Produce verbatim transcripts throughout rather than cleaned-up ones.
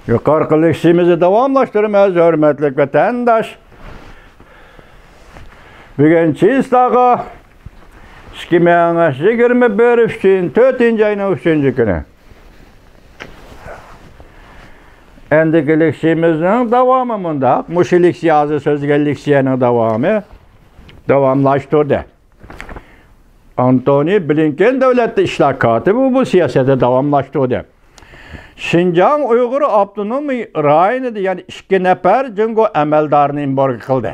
يۇقىرىقى لېكسىيەمىزنى داۋاملاشتۇرىمىز، ھۆرمەتلىك ۋەتەنداش. بۈگۈن چىسلاغا ئىككى مىڭ يىگىرمە بىر ئۈچىنچى، تۆتىنچى ئاينىڭ ئۈچىنچى كۈنى. ئەندىكى لېكسىيەمىزنىڭ داۋامى مۇنداق. مۇشۇ لېكسىيە، ھازىر سۆزلىگەن لېكسىيەنىڭ داۋامى داۋاملاشتۇردى. ئانتونى بلىنكېن دۆلەت ئىشلار كاتىپى بۇ سىياسەتنى داۋاملاشتۇردى. شىنجاڭ ئۇيغۇر ئاپتونوم رايونىدا يەنە ئىككى نەپەر جۇڭگو ئەمەلدارىنى ئېمبارگو قىلدى.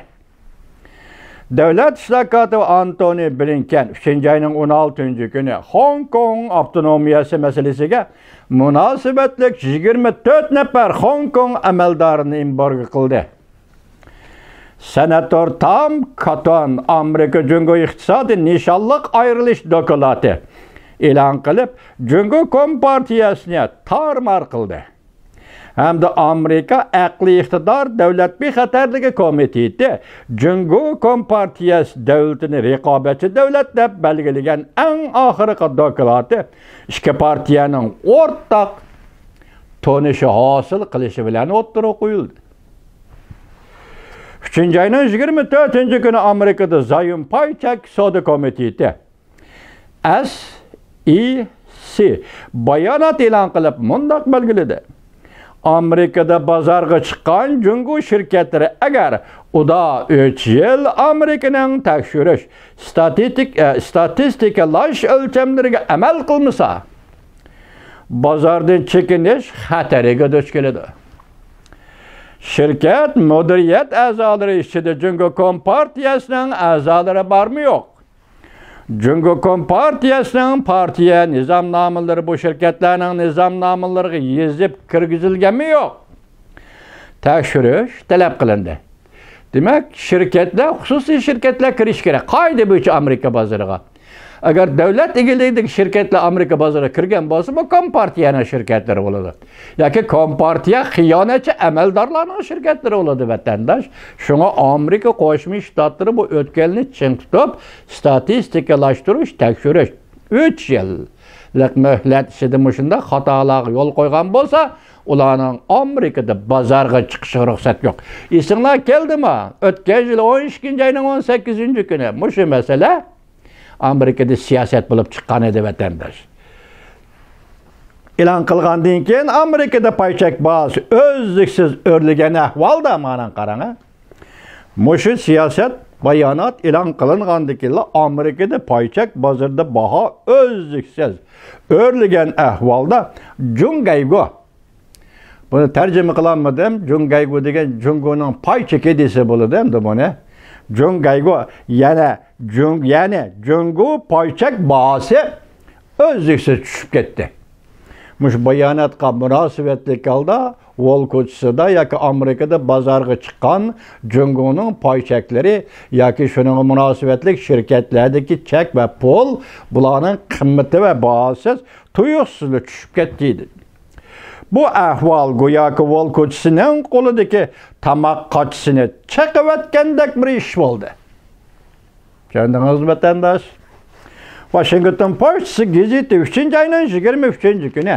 دۆلەت ئىشلار كاتىپى ئانتونى بلىنكېن ئۈچىنچى ئاينىڭ ئون ئالتىنچى كۈنى خوڭكوڭ ئاپتونومىيەسى مەسىلىسىگە مۇناسىۋەتلىك يىگىرمە تۆت نەپەر خوڭكوڭ ئەمەلدارىنى ئېمبارگو قىلدى. سېناتور تام كاتون ئامېرىكا جۇڭگو ئىقتىسادىي نىشانلىق ئايرىلىش دوكلاتى ئېلان قىلىپ، جۇڭگو كومپارتىيەسىنى تارمار قىلدى ھەمدە ئامېرىكا ئەقلىي ئىقتىدار دۆلەت بىخەتەرلىكى كومىتېتى جۇڭگو كومپارتىيەسى دۆلىتىنى رىقابەتچى دۆلەت دەپ بەلگىلىگەن ئەڭ ئاخىرقى دوكلاتى ئىككى پارتىيەنىڭ ئورتاق تونۇشى ھاسىل قىلىشى بىلەن ئوتتۇرىغا قويۇلدى. ئۈچىنچى ئاينىڭ يىگىرمە تۆتىنچى كۈنى ئامېرىكىدا زايوم پاي چەك سودا كومىتېتى، ئەس ئى سى، بايانات ئېلان قىلىپ مۇنداق بەلگىلىدى: ئامېرىكىدا بازارغا چىققان جۇڭگو شىركەتلىرى ئەگەر ئۇدا ئۈچ يىل ئامېرىكىنىڭ تەكشۈرۈش، ستاتىتىك-، ئە، ستاتىستىكىلاش ئۆلچەملىرىگە ئەمەل قىلمىسا، بازاردىن چېكىنىش خەتىرىگە دۇچ كېلىدۇ. شىركەت مۇدىرىيەت ئەزالىرى ئىچىدە جۇڭگو كومپارتىيەسىنىڭ ئەزالىرى بارمۇ يوق؟ جۇڭگو كومپارتىيەسىنىڭ پارتىيە نىزامنامىلىرى بۇ شىركەتلەرنىڭ نىزامنامىلىرىغا يېزىپ كىرگۈزۈلگەنمۇ يوق؟ تەكشۈرۈش تەلەپ قىلىندى. دېمەك، شىركەتلەر، خۇسۇسىي شىركەتلەر كىرىشى كېرەك. قائىدە بويىچە ئامېرىكا بازىرىغا. ئەگەر دۆلەت ئىگىلىكىدىكى شىركەتلەر ئامېرىكا بازىرىغا كىرگەن بولسا، بۇ كومپارتىيەنىڭ شىركەتلىرى بولىدۇ. ياكى كومپارتىيە خىيانەتچى ئەمەلدارلارنىڭ شىركەتلىرى بولىدۇ، ۋەتەنداش. شۇڭا ئامېرىكا قوشما شتاتلىرى بۇ ئۆتكەلنى چىڭ تۇتۇپ، ستاتىستىكىلاشتۇرۇش، تەكشۈرۈش، ئۈچ يىللىق مۆھلەت ئىچىدە مۇشۇنداق خاتالارغا يول قويغان بولسا، ئۇلارنىڭ ئامېرىكىدا بازارغا چىقىشىغا رۇخسەت يوق. ئېسىڭلار كەلدىمۇ؟ ئۆتكەن يىل ئون ئىككىنچى ئاينىڭ ئون سەككىزىنچى كۈنى مۇشۇ مەسىلە ئامېرىكىدا سىياسەت بولۇپ چىققان ئىدى، ۋەتەنداش. ئېلان قىلغاندىن كېيىن ئامېرىكىدا پاي چەك باھاسى ئۈزلۈكسىز ئۆرلىگەن ئەھۋالدا، مانا قاراڭ، ھە. مۇشۇ سىياسەت بايانات ئېلان قىلىنغاندىن كېيىنلا ئامېرىكىدا پاي چەك بازىرىدا باھا ئۈزلۈكسىز ئۆرلىگەن ئەھۋالدا جۇڭگەيگو، بۇنى تەرجىمە قىلالمىدىم. جۇڭگەيگو دېگەن جۇڭگونىڭ پاي چېكى دېسە بولىدۇ ئەمدى بۇنى. جۇڭگەيگو يەنە جۇڭ-، يەنى جۇڭگو پاي چەك باھاسى ئۈزلۈكسىز چۈشۈپ كەتتى. مۇشۇ باياناتقا مۇناسىۋەتلىك ھالدا ۋول كوچىسىدا ياكى ئامېرىكىدا بازارغا چىققان جۇڭگونىڭ پاي چەكلىرى ياكى شۇنىڭغا مۇناسىۋەتلىك شىركەتلەردىكى چەك ۋە پۇل، بۇلارنىڭ قىممىتى ۋە باھاسى تۇيۇقسىزلا چۈشۈپ كەتتى، دېدى. بۇ ئەھۋال گوياكى ۋول كوچىسىنىڭ قولىدىكى تاماق قاچىسىنى چېقىۋەتكەندەك بىر ئىش بولدى. چۈشەندىڭىزمۇ، ۋەتەنداش؟ ۋاشىنگتون پوچتىسى گېزىتى ئۈچىنچى ئاينىڭ يىگىرمە ئۈچىنچى كۈنى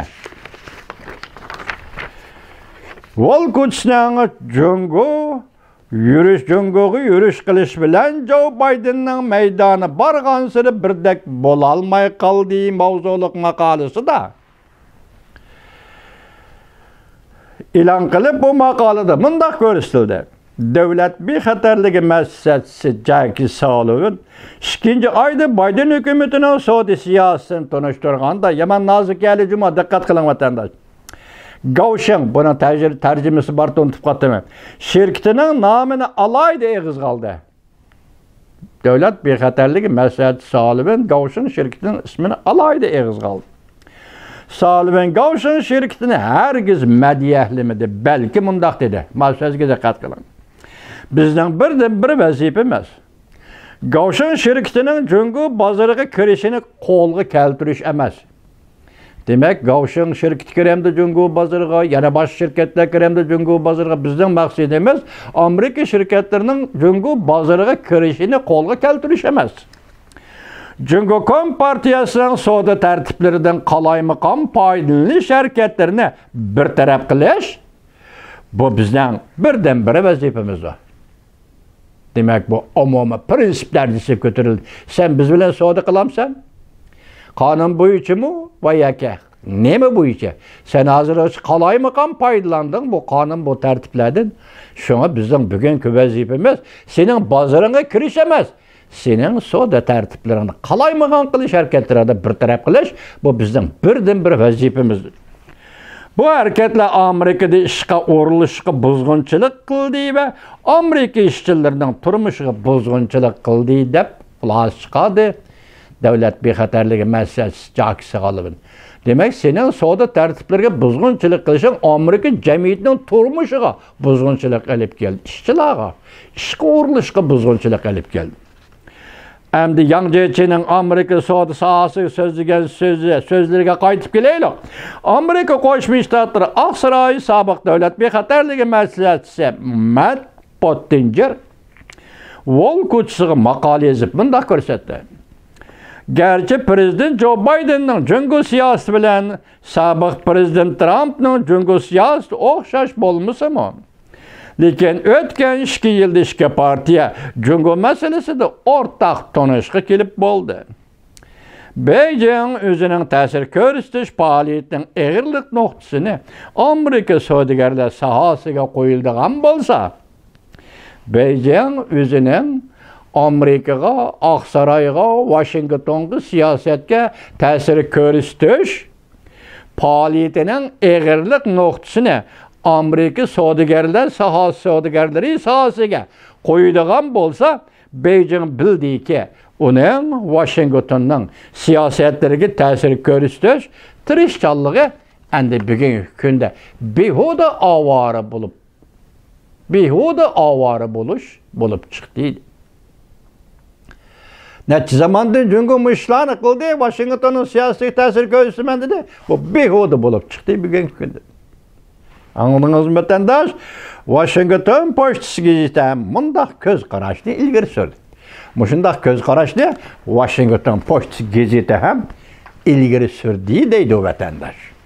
ۋول كوچىسىنىڭ جۇڭگو يۈرۈش، جۇڭگوغا يۈرۈش قىلىش بىلەن جو بايدېننىڭ مەيدانى بارغانسېرى بىردەك بولالماي قالدى ماۋزۇلۇق ماقالىسىدا ئېلان قىلىپ، بۇ ماقالىدە مۇنداق كۆرسىتىلدى: دۆلەت بىخەتەرلىكى مەسلىھەتچىسى جەك سالىۋېن ئىككىنچى ئايدا بايدېن ھۆكۈمىتىنىڭ سودا سىياسىتىنى تونۇشتۇرغاندا، يامان نازۇك يەرلى جۇمۇ، دىققەت قىلىڭ، ۋەتەنداش. گاۋشىڭ، بۇنىڭ تەرجى-، تەرجىمىسى بار، ئۇنتۇپ قاپتىمەن. شىركىتىنىڭ نامىنى ئالاھىدە ئېغىزغا ئالدى. دۆلەت بىخەتەرلىكى مەسلىھەتچىسى سالىۋېن گاۋشىڭ شىركىتىنىڭ ئىسمىنى ئالاھىدە ئېغىزغا ئالدى. سالىۋېن گاۋشىڭ شىركىتىنى ھەرگىز مەدھىيەلىمىدى، بەلكى مۇنداق دېدى، مانا سۆزگە دىققەت قىلىڭ. بىزنىڭ بىردىنبىر ۋەزىپىمىز گاۋشىڭ شىركىتىنىڭ جۇڭگو بازىرىغا كىرىشىنى قولغا كەلتۈرۈش ئەمەس. دېمەك، گاۋشىڭ شىركىتى كىرەمدۇ جۇڭگو بازىرىغا، يەنە باشقا شىركەتلەر كىرەمدۇ جۇڭگو بازىرىغا، بىزنىڭ مەقسىتىمىز ئامېرىكا شىركەتلىرىنىڭ جۇڭگو بازىرىغا كىرىشىنى قولغا كەلتۈرۈش ئەمەس. جۇڭگو كومپارتىيەسىنىڭ سودا تەرتىپلىرىدىن قالايمىقان پايدىلىنىش ھەرىكەتلىرىنى بىر تەرەپ قىلىش، بۇ بىزنىڭ بىردىنبىر ۋەزىپىمىز بۇ. دېمەك، بۇ ئومۇمىي پىرىنسىپ دەرىجىسىگە كۆتۈرۈلدى. سەن بىز بىلەن سودا قىلامسەن؟ قانۇن بويىچىمۇ ۋە ياكى نېمە بويىچە؟ سەن ھازىرغىچە قالايمىقان پايدىلاندىڭ بۇ قانۇن، بۇ تەرتىپلەردىن. شۇڭا بىزنىڭ بۈگۈنكى ۋەزىپىمىز سېنىڭ بازىرىڭغا كىرىش ئەمەس، سېنىڭ سودا تەرتىپلىرىڭنى قالايمىقان قىلىش ھەرىكەتلىرىڭنى بىر تەرەپ قىلىش، بۇ بىزنىڭ بىردىنبىر ۋەزىپىمىز. بۇ ھەرىكەتلەر ئامېرىكىدا ئىشقا ئورۇنلىشىشقا بۇزغۇنچىلىق قىلدى ۋە ئامېرىكا ئىشچىلىرىنىڭ تۇرمۇشىغا بۇزغۇنچىلىق قىلدى، دەپ خۇلاسە چىقاردى دۆلەت بىخەتەرلىكى مەسلىھەتچىسى جاك سېغالوۋىن. دېمەك، سېنىڭ سودا تەرتىپلىرىگە بۇزغۇنچىلىق قىلىشىڭ ئامېرىكا جەمئىيىتىنىڭ تۇرمۇشىغا بۇزغۇنچىلىق ئېلىپ كەلدى، ئىشچىلارغا، ئىشقا ئورۇنلىشىشقا بۇزغۇنچىلىق ئېلىپ كەلدى. ئەمدى ياڭ جيېچىنىڭ ئامېرىكا سودا ساھەسىگە سۆزلىگەن سۆزى، سۆزلىرىگە قايتىپ كېلەيلى. ئامېرىكا قوشما شتاتلىرى ئاقساراي سابىق دۆلەت بىخەتەرلىكى مەسلىھەتچىسى مەت پوتتىنجېر ۋول كوچىسىغا ماقالە يېزىپ مۇنداق كۆرسەتتى: گەرچە پىرېزىدېنت جو بايدېننىڭ جۇڭگو سىياسىتى بىلەن سابىق پىرېزىدېنت ترامپنىڭ جۇڭگو سىياسىتى ئوخشاش بولمىسىمۇ، لېكىن ئۆتكەن ئىككى يىلدا ئىككى پارتىيە جۇڭگو مەسىلىسىدە ئورتاق تونۇشقا كېلىپ بولدى. بېيجىڭ ئۆزىنىڭ تەسىر كۆرسىتىش پائالىيىتىنىڭ ئېغىرلىق نۇقتىسىنى ئامېرىكا سودىگەرلەر ساھەسىگە قويۇلىدىغان بولسا، بېيجىڭ ئۆزىنىڭ ئامېرىكىغا، ئاقسارايغا، ۋاشىنگتونغا سىياسەتكە تەسىر كۆرسىتىش پائالىيىتىنىڭ ئېغىرلىق نۇقتىسىنى ئامېرىكا سودىگەرلەر ساھە-، سودىگەرلىرى ساھەسىگە قويىدىغان بولسا، بېيجىڭ بىلدىكى، ئۇنىڭ ۋاشىنگتوننىڭ سىياسەتلىرىگە تەسىر كۆرسىتىش تىرىشچانلىقى ئەمدى بۈگۈنكى كۈندە بىھۇدە ئاۋارە بولۇپ، بىھۇدە ئاۋارە بولۇش بولۇپ چىقتى. نەچچە زاماندىن جۇڭگو مۇشۇلارنى قىلدى، ۋاشىنگتوننىڭ سىياسىتىگە تەسىر كۆرسىتىمەن دېدى. بۇ بىھۇدە بولۇپ چىقتى بۈگۈنكى كۈندە. ئاڭلىدىڭىزمۇ، ۋەتەنداش؟ ۋاشىنگتون پوچتىسى گېزىتى ھەم مۇنداق كۆز قاراشنى ئىلگىرى سۈردى. مۇشۇنداق كۆز قاراشنى ۋاشىنگتون پوچتىسى گېزىتى ھەم ئىلگىرى سۈردى، دەيدۇ ۋەتەنداش.